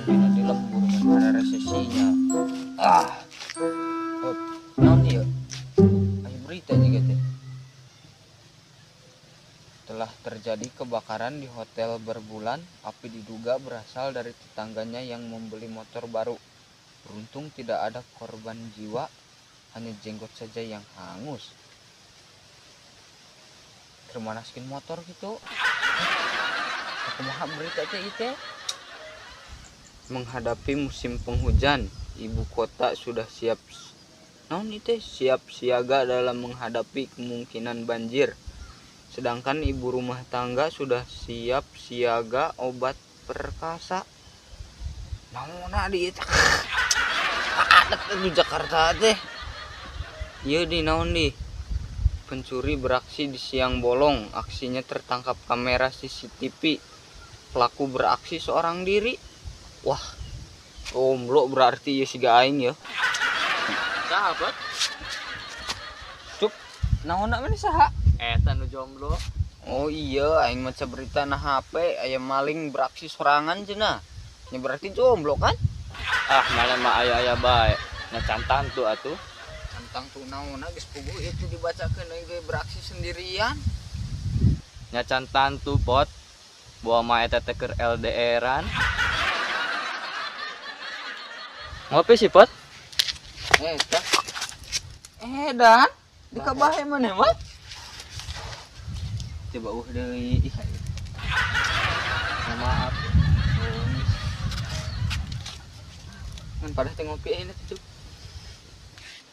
Kemungkinan di lembur ada resesinya. Ah. Oh, naon ieu? Aya berita juga teh. Telah terjadi kebakaran di hotel berbulan, api diduga berasal dari tetangganya yang membeli motor baru. Beruntung tidak ada korban jiwa, hanya jenggot saja yang hangus. Termanaskin motor gitu. Kumaha berita teh ieu teh? Menghadapi musim penghujan, ibu kota sudah siap naon ieu teh? Siap siaga dalam menghadapi kemungkinan banjir. Sedangkan ibu rumah tangga sudah siap siaga obat perkasa. Naonna di ieu teh? Padat di Jakarta teh. Ieu di naon di? Pencuri beraksi di siang bolong, aksinya tertangkap kamera CCTV. Pelaku beraksi seorang diri. Wah, jomblo berarti ya siga aing ya. Saha, Pot? Cuk, naonna maneh saha? Eta nu jomblo. Oh iya, aing maca berita na HP, aya maling beraksi sorangan cenah. Nya berarti jomblo kan? Ah, mana mah aya-aya bae. Nya can tantu atuh. Tentang tuh naonna geus puguh itu dibacakeun aing ge beraksi sendirian. Nya can tantu, Pot. Bawa mah eta teh keur LDR-an. Ngopi sih, Pot? Eta. Dan di kabahe maneh mah? Coba uh deui. Ih, Ya, maaf. Ngan padah teh ngopi ayeuna teh, Cuk.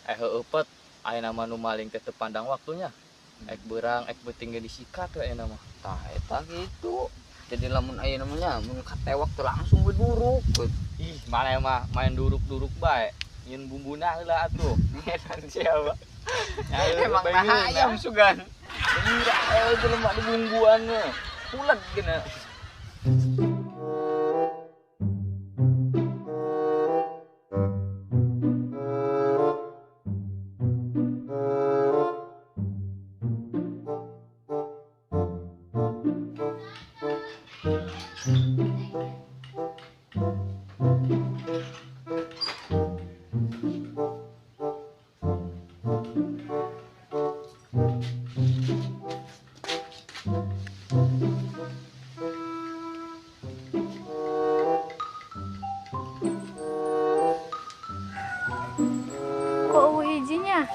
Heueuh, Pot. Ayeuna mah nu maling teh teu pandang waktunya. Ek beurang, ek beuting ge disikat we ayeuna mah. Tah eta gitu. Jadi lamun ayeuna mah nya mun katewak teh langsung we duruk. Ih, mana mah main duruk-duruk bae. Nyin bumbuna heula atuh. Ngedan siapa? Ya, Emang nah ayam sugan. Gembira jelema di bumbuan mah. Pulet gena. Kok eueuh izinnya?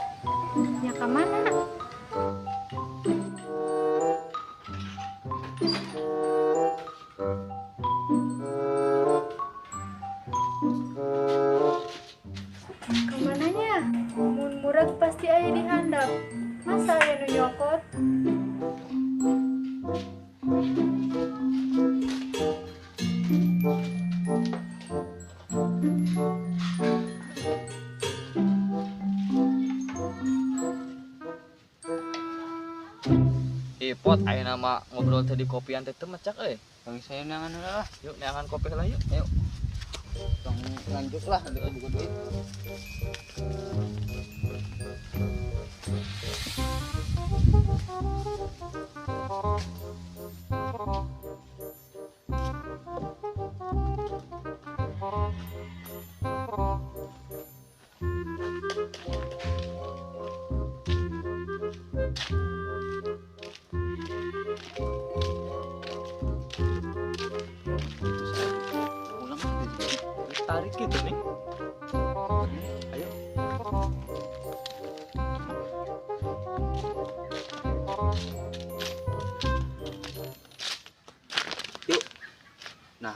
Nya ka mana? Kamananya? Mun murag pasti aya di handap. Masa aya nu nyokot? Ih, Pot, ayeuna mah ngobrol teh di kopian teh teu mecak euy. Bang saya neangan heula lah. Yuk neangan kopi heula yuk. Ayo. Tong lanjut lah buka duit.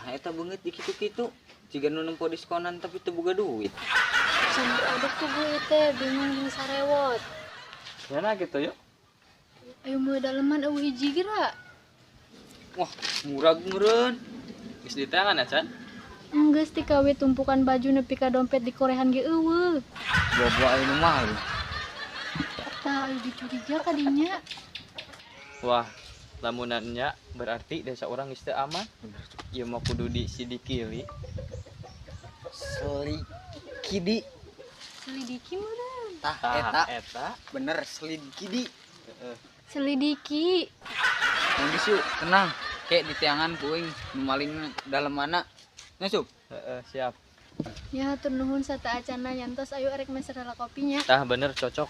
Nah eta beungeut di kitu-kitu. Jiga nu nempo diskonan tapi teu boga duit. Campur aduk tuh gue teh bingung jeung sarewot. Ya nah gitu yuk. Ayo moal daleman eueuh hiji geura. Wah, murag meureun. Geus diteangan acan? Enggeus ti kawe tumpukan baju nepi ka dompet di korehan ge eueuh. Bobo aya nu maling. Tah ayo dicuriga ka dinya. Wah, lamunan nya berarti desa urang geus teu aman. Ieu mah kudu disidikili. Selikidi. Selidiki meureun. Tah Tah eta eta bener selidiki. Heeh. Selidiki. Geus yuk, tenang. Kek di teangan ku aing nu maling dalem mana. Nyasup. Heeh, siap. Ya hatur nuhun sata acana nyantos ayo arek meser heula kopinya. Tah bener cocok.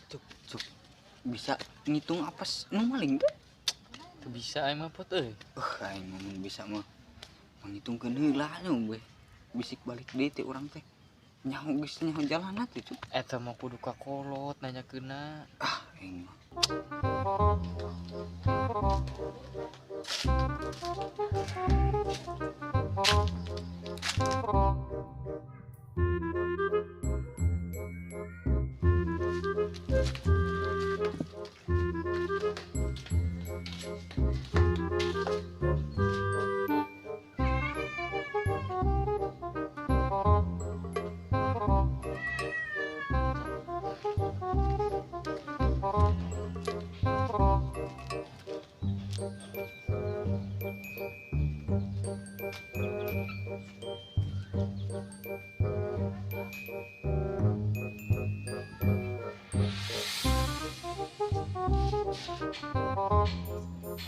Cuk, cuk. Bisa ngitung apa nu maling teh? Teu bisa aing mah pot euy. Aing mah mun bisa mah mangitungkeun heula nya we. Bisik balik deui teh urang teh. Nyaho geus nyaho jalanna teh cuk. Eta mah kudu ka kolot nanyakeunna. Ah, aing mah.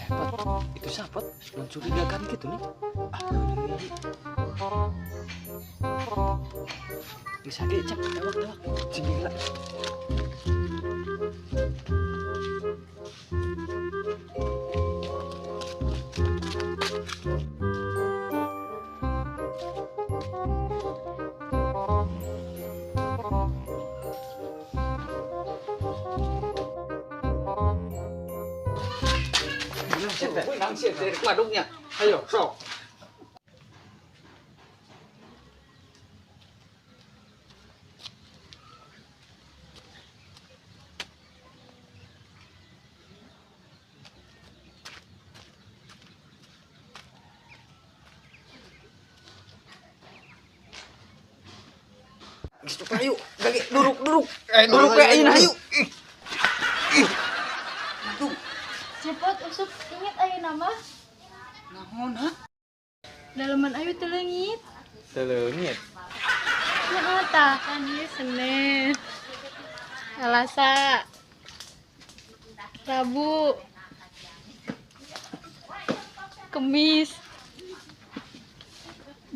Pot, itu siapa? Mencurigakan gitu nih. Ah, bisa dicek, tewak, tewak. Gila. Waduknya. Ayo, sok. Geus tuh ayo, gage duruk duruk. Duruk we ayeuna ayo. Ih. Ih. Tuh, Cepot usup inget ayeuna mah. Naon ha? Daleman ayu teu leungit. Teu leungit. Heeh tah kan ieu Senin. Selasa. Rabu. Kemis.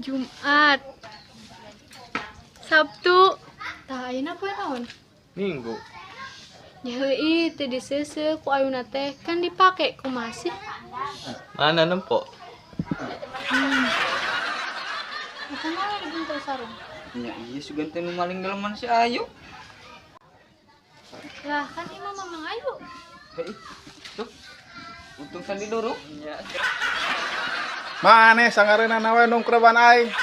Jumat. Sabtu. Tah ayeuna poe naon? Minggu. Ya heuih teu diseuseuh ku ayuna teh kan dipake kumaha sih? Mana nempo? Bukan malah dibuntel sarung. Nya iya sugan teh nu maling daleman si Ayu. Lah kan imah Mamang Ayu. Heuih. Tuh. Untung kan diduruk. Nya. Maneh sangareunana we nungkreban aing.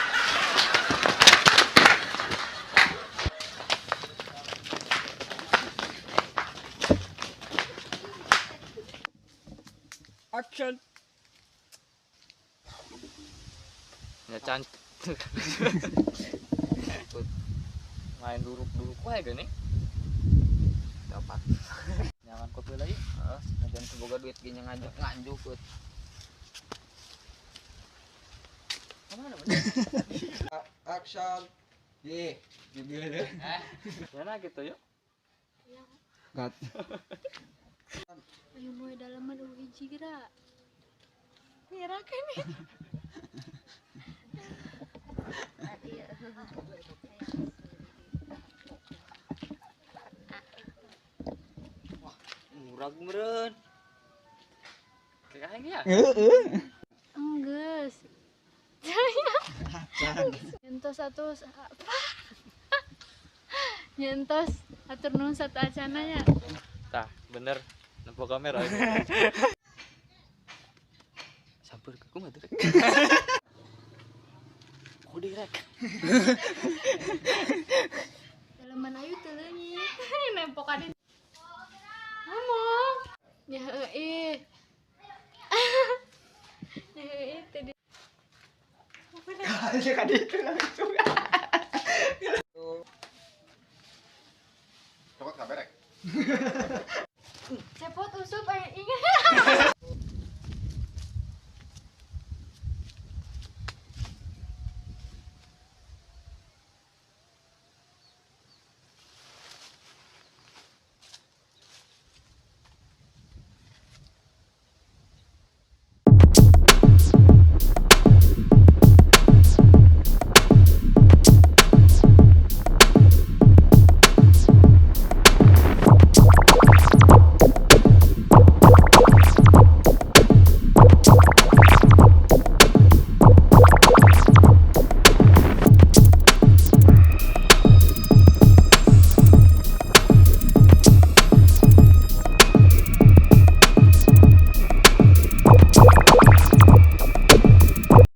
Action. Ya can. Main duruk-duruk wae geuning. Dapat. Nyaman kopi lagi. Heeh, najan teu boga duit ge nya ngajak nganjuk ut. Kemana? Action. Ye, gimana? Ya nah gitu yuk. Gat. Ayo moe daleman eueuh hiji geura. Ngerakeun nih. Murag meureun. Kayak aing ya. Enggeus. Entos satu apa? Nya entos, hatur nuhun sateuacanna nya. Tah, bener. Nempo kamera ini. Samper ke kumaha tuh? Kudu rek. Daleman ayu teu leungit. Nempo ka dieu. Ngomong. Nya heueuh ih. Nya heueuh ih teu di Langsung. Cokot kaberek. Cepot usup aya ingat.